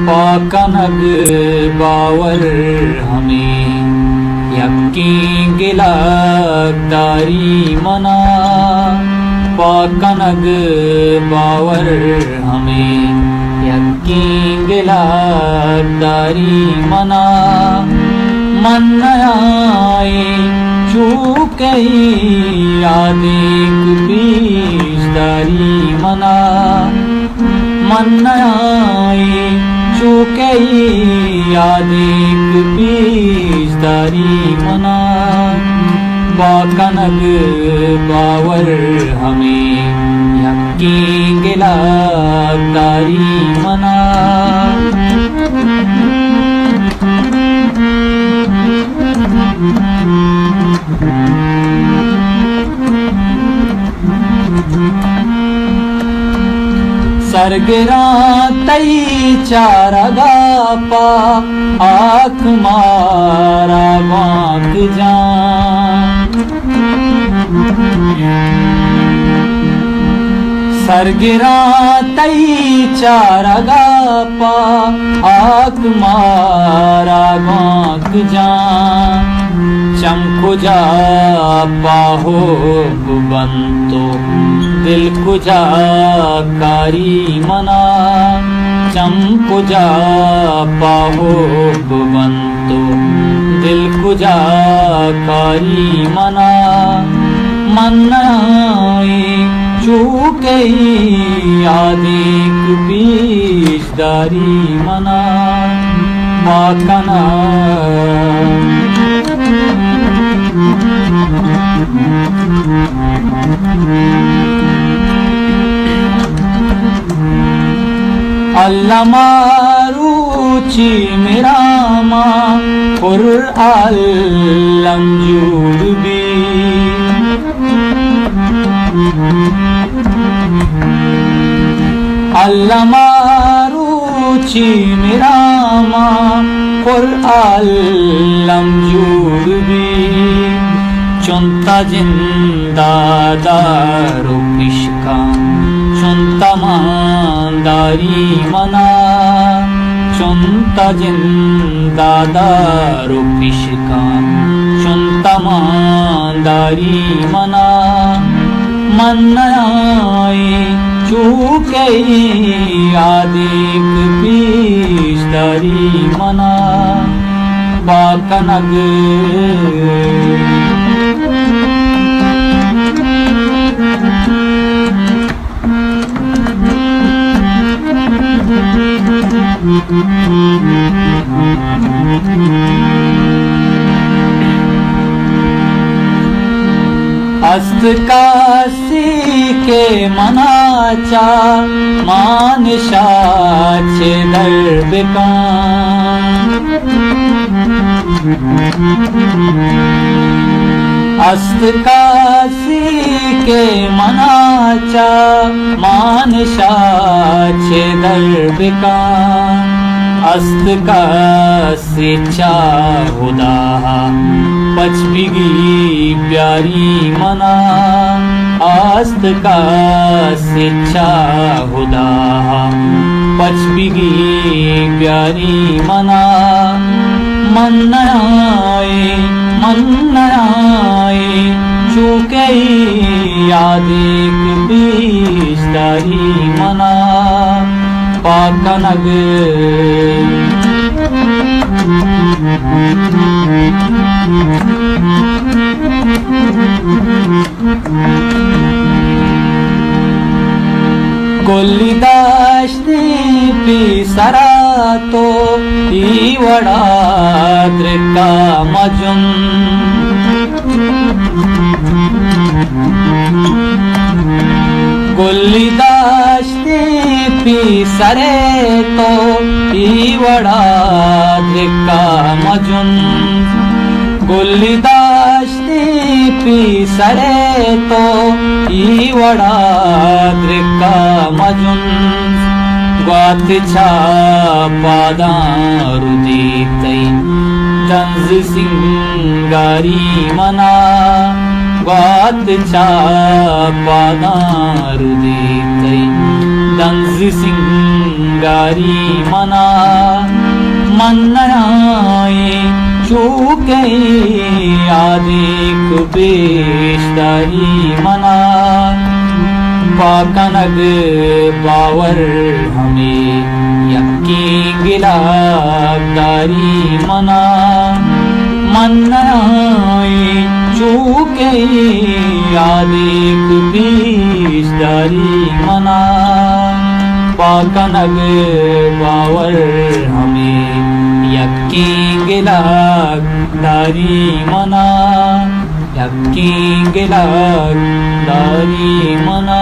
پا کنگ باور ہمے یکیں گلگ داری منا، پا کنگ باور ہمے یکیں گلگ داری منا۔ من نیائیں چو کئی یادیک پیش داری منا، من نیائیں چو کئی یادیک پیش داری منا۔ پا کنگ باور ہمے یکیں گلگ داری منا۔ سرگراں تئی چارگا پا آک مارا بانک جان۔ سرگراں تئی چارگا پا آک مارا بانک جان۔ چم کجا پا حب بنت و دل کجا کاری منا، چم کجا پا حب بنت و دل کجا کاری منا۔ من نیائیں چو کئی یادیک پیش داری منا، پا کنگ۔ الما روچی مراما پر الم جوڑ بی۔ الما روچی مراما پر الم جوڑ بی۔ چنتا جندا دار و پیشکان، چنتا مانداری منا۔ چنتا جندا دار و پیشکان، چنتا مانداری منا۔ من نیائیں چو کئی یادیک پیش داری منا، پا کنگ۔ است کسی کہ منا چہ مانشا چہ در بکن۔ است کسی کہ منا چہ مانشا چہ در بکن۔ است کسی چہ ہدا پچ بگی بیاری منا۔ است کسی چہ ہدا پچ بگی بیاری منا۔ من نیائیں، من نیائیں، چو کئی یادیک پیش داری منا، پا کنگ۔ گلی داشتیں پیسرا تو ای وڑا درکا مجن۔ گلی داشتیں پیسرے تو ای وڑا درکا مجن۔ گلی داشتیں پیسرے تو ای وڑا درکا مجن۔ گوات چہ پاداں ردی تئی دنز سنگاری منا۔ گوات چہ پاداں ردی تئی طنز سنگاری منا، من نیائیں چوکئے یادیک پیش داری منا۔ پا کنگ باور ہمے یکیں گلاگ داری منا۔ من نیائیں چوکئے یادیک پیش داری منا۔ پا کنگ باور ہمے یکیں گلاگ داری منا۔ یکیں گلاگ داری منا۔